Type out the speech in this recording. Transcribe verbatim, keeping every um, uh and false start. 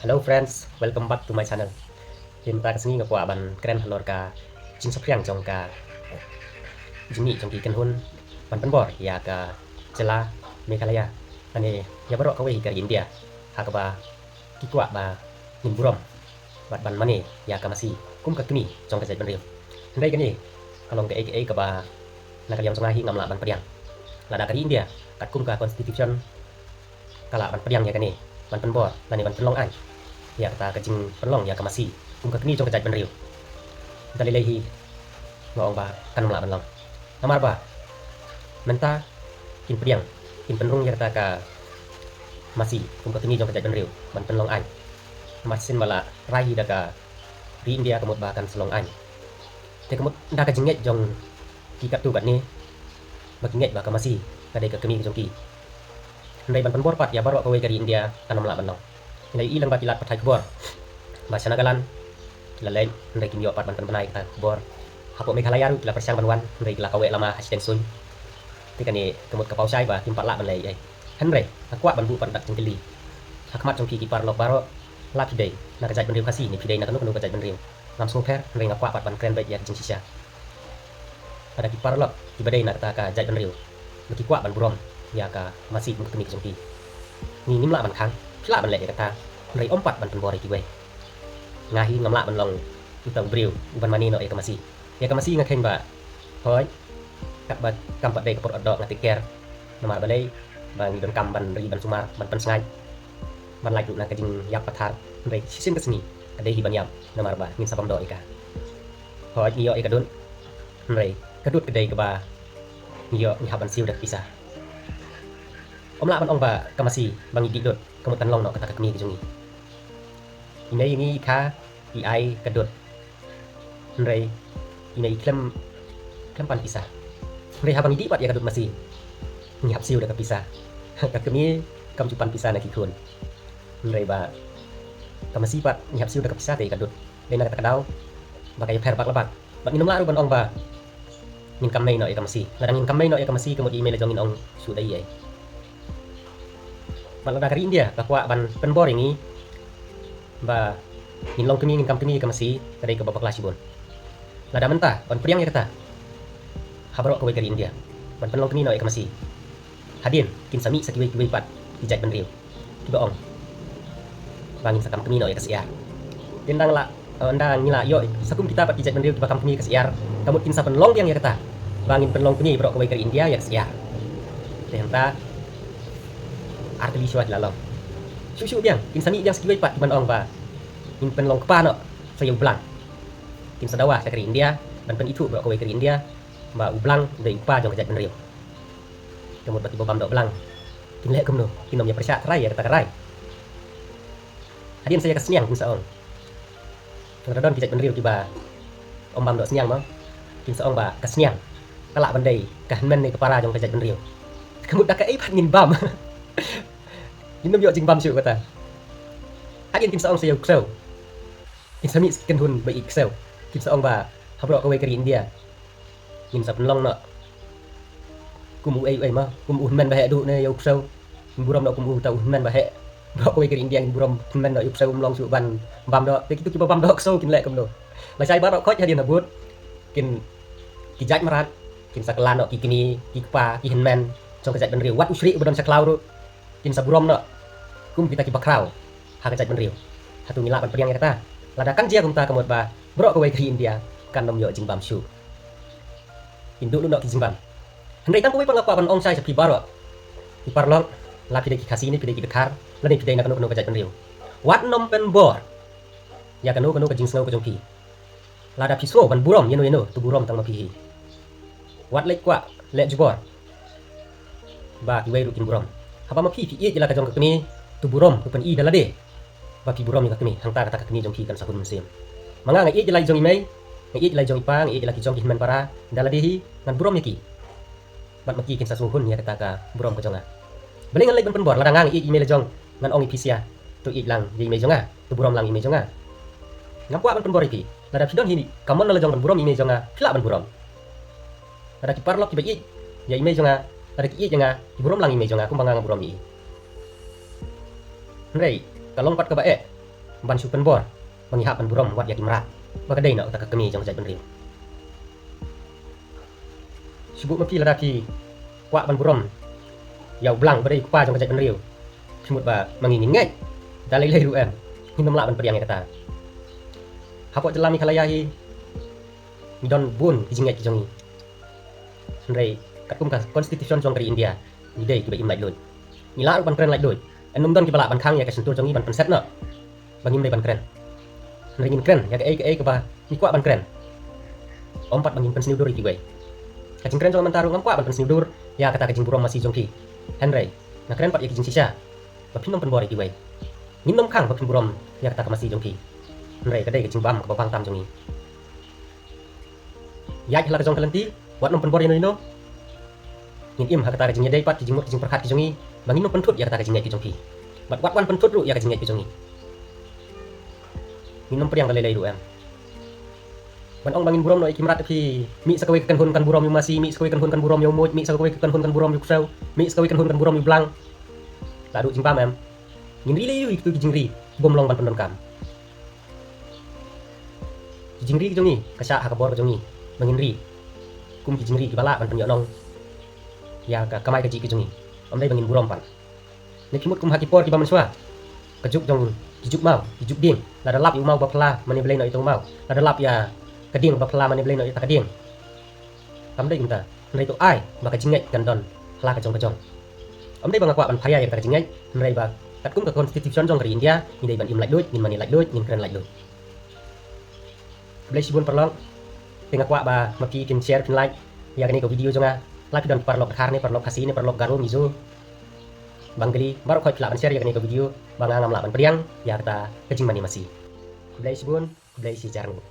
Hello friends, welcome back to my channel. Te mynta ka sngi nga kwah ban kren halor ka jingsaphriang jong ka jingmih jong ki kynhun ban pynbor ïa ka jylla Meghalaya lane ïa baroh kawei ka ri India ha kaba ki kwah ba ngin burom bad ban mane ïa ka masi kum ka kmie jong ka jaitbynriew. Hynrei kane ka long kaei kaei kaba na ka liang jong nga hi ngam lah ban pdiang. Lada ka ri India katkum ka constitution ka lah ban pdiang ïa kane ban pynbor lane ban pynlong aiñ ïa kata ka jingpynlong ïa ka masi kum ka kmie jong ka jaitbynriew. Da lei lei hi nga ong ba kan ym lah ban long. Namar ba mynta kin pdiang, kin pynrung ïa kata ka masi kum ka kmie jong ka jaitbynriew ban pynlong aiñ. Namar shisien ba la rai hi da ka ri India ka mut ba kan sa long aiñ. Te ka mut da ka jingngeit jong ki katto katne ba ki ngeit ba ka masi ka dei ka kmie ka jong ki. Hynrei ban pynbor pat ïa baroh kawei ka ri India kan ym lah ban long. Ngi la ïohi lang ba ki lad pathai khubor ba sha Nagaland ki la leit, hynrei kim ïoh pat ban pynbna ïa kata ka khubor. Hapoh Meghalaya ruh ki la pyrshang ban wan, hynrei ki la kaweh lama ha shiteng suiñ. Te kane ka mut ka paw shai ba kim pat lah ban leh ei ei. Hynrei nga kwah ban buh pat dak jingkylli ha khmat jong phi ki paralok baroh, la phi dei na ka jaitbynriew Khasi ne phi dei na kano kano ka jaitbynriew, ngam sngewpher, hynrei nga kwah pat ban kren beit ïa ka jingshisha. Lada ki paralok kiba dei na kata ka jaitbynriew ba ki kwah ban burom ïa ka masi kum ka kmie ka jong ki, ngi ngim lah ban khang. Phi lah ban leh ïa kata, hynrei ym pat ban pynbor ïa kiwei. Nga hi ngam lah ban long uta u briew uban mane noh ïa ka masi. Ïa ka masi nga kheiñ ba hooid, katba kam pat dei ka por ot doh nga take care. Namar balei? Ba ngi donkam ban ri ban sumar, ban pynsngaid, ban lait ruh na ka jingïap pathar. Hynrei shisien ka sngi ka dei hi ban ïap namar ba ngin sa bam doh ïa ka. Hooid, ngi ïoh ïa ka dud, hynrei ka dud ka dei kaba ngi ïoh ngi hap ban siew da ka pisa. Ym lah ban ong ba ka masi ba ngi dih dud ka mut kan long noh kata ka kmie ka jong ngi. I mei ïa ngi i kha, i ai ka dud, hynrei i mei i khlem, khlem pan pisa. Hynrei haba ngi dih pat ïa ka dud masi, ngi hap siew da ka pisa. Ka kmie kam ju pan pisa na ki khun. Hynrei ba ka masi pat ngi hap siew da ka pisa te ïa ka dud. Dei na kata ka daw ba ka ïapher bak la bak. Bad ngin ym lah ruh ban ong ba ngin kam mei noh ïa ka masi. Lada ngin kam mei noh ïa ka masi ka mut ïa i mei la jong ngin ong shu da ei ei. Bad lada ka ri India ka kwah ban pynbor ïa ngi ba ngin long kmie, ngin kam kmie ïa ka masi, ka dei kaba bakla shibun. Lada mynta ban pdiang ïa kata ha baroh kawei ka ri India ban pynlong kmie noh ïa ka masi, hadien kin sa mih sa kiwei kiwei pat ki jaitbynriew kiba ong ba ngin sa kam kmie noh ïa ka syiar. Te ynda la, eh, ynda ngi la ïoh sa kum kita pat ki jaitbynriew kiba kam kmie ïa ka syiar, ka mut kin sa pynlong biang ïa kata ba ngin pynlong kmie baroh kawei ka ri India ïa ka syiar. Te hangta ar tylli shuwa ki la long. Shuh shuh biang kin sa mih biang sa kiwei pat kiban ong ba ngin pynlong kpa noh sa ïa u Blang. Kin sa dawa sha ka ri India ban pynithuh baroh kawei ka ri India ba u Blang u dei u kpa jong ka jaitbynriew. Ka mut ba kiba bam doh Blang kin leh kumno? Kin ym ïa pyrshah trai ïa kata ka rai. Hadien sa ïa ka sniang kin sa ong. Lada don ki jaitbynriew kiba ym bam doh sniang mo, kin sa ong ba ka sniang ka lah ban dei ka hynmen ne ka para jong ka jaitbynriew. Ka mut da kaei pat ngin bam? Ngin ym ïoh jingbam shuh kata. Hadien kin sa ong sa ïa u ksew. Kin sa mih sa ki kynhun ba ïeit ksew, kin sa ong ba ha baroh kawei ka ri India ngin sa pynlong noh kum uei uei mo, kum u hynmen ba heh duh ne ïa u ksew. Ngin burom noh kum uta u hynmen ba heh. Baroh kawei ka ri India ngin burom hynmen noh ïa u ksew, ym long shuh ban bam doh. Te kito kiba bam doh ksew kin leh kumno? Lashai baroh khoit hadien habud kin, ki jait mrad kin sa kylla noh ki kmie, ki kpa, ki hynmen jong ka jaitbynriew. Wat u shrieh uba don sha khlaw ruh kin sa burom noh kum kita kiba khraw ha ka jaitbynriew. Hato ngi lah ban pdiang ïa kata? Lada kan jia kumta ka mut ba baroh kawei ka ri India kan ym ïoh jingbam shuh. Kin duh lut noh ki jingbam. Hynrei tang kawei pat nga kwah ban ong shai sha phi baroh. Ki paralok, la phi dei ki Khasi ne phi dei ki Dkhar lane phi dei na kano kano ka jaitbynriew, wat nym pynbor ïa kano kano ka jingsngew ka jong phi. Lada phi sngew ban burom ïano ïano, to burom tang ma phi hi. Wat leit kwah leh jubor ba kiwei ruh kin burom. Haba ma phi phi ïeit ïa la ka jong ka kmie, to burom, to pyni da lade ba phi burom ïa ka kmie. Hangta kata ka kmie jong phi kan sa hun mynsiem. Ma nga, nga ïeit ïa la i jong i mei, nga ïeit ïa la i jong i pa, nga ïeit ïa la ki jong ki hynmen para, da lade hi ngan burom ïa ki. Bad ma ki kin sa sngewhun ïa kata ka burom ka jong nga. Balei ngan leit ban pynbor? Lada nga nga ïeit ïa i mei la jong, ngan ong ïa phi sia, to ïeit lang ïa i mei jong nga, to burom lang ïa i mei jong nga. Ngam kwah ban pynbor ïa phi. Lada phi don hi ka mon na la jong ban burom ïa i mei jong nga, phi lah ban burom. Lada ki paralok kiba ïeit ïa i mei jong nga, lada ki ïeit ïa nga, ki burom lang ïa i mei jong nga kumba nga nga burom ïa i. Hynrei ka long pat kaba eh ban shu pynbor ba ngi hap ban burom wat ïa ki mrad ba ka dei na uta ka kmie jong ka jaitbynriew. Shu buh ma phi lada phi kwah ban burom ïa u Blang ba dei u kpa jong ka jaitbynriew, phi mut ba ma ngi ngin ngeit? Da lei lei ruh em, ngin ym lah ban pdiang ïa kata. Hapoh jylla Meghalaya hi ngi don bun ki jingngeit ki jong ngi. Hynrei katkum ka constitution jong ka ri India, ngi dei kiba im laitluid. Ngi lah ruh ban kren laitluid. Ym don kiba lah ban khang ïa ka shyntur jong ngi ban pynset noh ba ngim dei ban kren. Hynrei ngin kren ïa kaei kaei kaba ngi kwah ban kren. Ym pat ba ngin pynsniewdur ïa kiwei. Ka jingkren jong nga mynta ruh ngam kwah ban pynsniewdur ïa kata ka jingburom masi jong phi. Hynrei nga kren pat ïa ka jingshisha ba phin ym pynbor ïa kiwei. Ngin ym khang ba phin burom ïa kata ka masi jong phi. Hynrei ka dei ka jingbam kaba bang tam jong ngi. Ïaid ha la ka jong ka lynti, wat nym pynbor ïano ïano. Ngin im ha kata ka jingïadei pat ki jingmut ki jingpyrkhat ki jong ngi ba ngin nym pynthut ïa kata ka jingngeit ki jong phi. Bad wat wan pynthut ruh ïa ka jingngeit ki jong ngi. Ngin nym pdiang da lei lei ruh em. Ban ong ba ngin burom noh ïa ki mrad phi, mih sa kawei ka kynhun kan burom ïa u masi, mih sa kawei ka kynhun kan burom ïa u muid, mih sa kawei ka kynhun kan burom ïa u ksew, mih sa kawei ka kynhun kan burom ïa u Blang. La duh jingbam em. Ngin ri lei ïa kitu ki jingri bym long ban pyndonkam. Ki jingri ki jong ngi ka shah ha ka bor ka jong ngi ba ngin ri kum ki jingri kiba lah ban pynïoh nong ïa ka kamai kajih ki jong ngi. Ym dei ba ngin burom pat. Ne phi mut kum ha ki por kiba mynshuwa, ka juk jong ki juk maw, ki juk dieng, lada lap ïa u maw ba phylla, mane blei noh ïa u maw, lada lap ïa ka dieng ba phylla, mane blei noh ïa ka dieng. Kam dei kumta. Hynrei to ai ba ka jingngeit kan don ha la ka jong ka jong. Ym dei ba nga kwah ban pharia ïa kata ka jingngeit, hynrei ba katkum ka constitution jong ka ri India, ngi dei ban im laitluid, ngin mane laitluid, ngin kren laitluid. Khublei shibun paralok. Te nga kwah ba ma phi phin share, phin like ïa kane ka video jong nga. La phi don paralok Dkhar ne paralok Khasi ne paralok Garo, Mizo, Bengali, baroh khoit phi lah ban share ïa kane ka video ba nga ngam lah ban pdiang ïa kata ka jingmane masi. Khublei shibun, khublei shihajar nguh.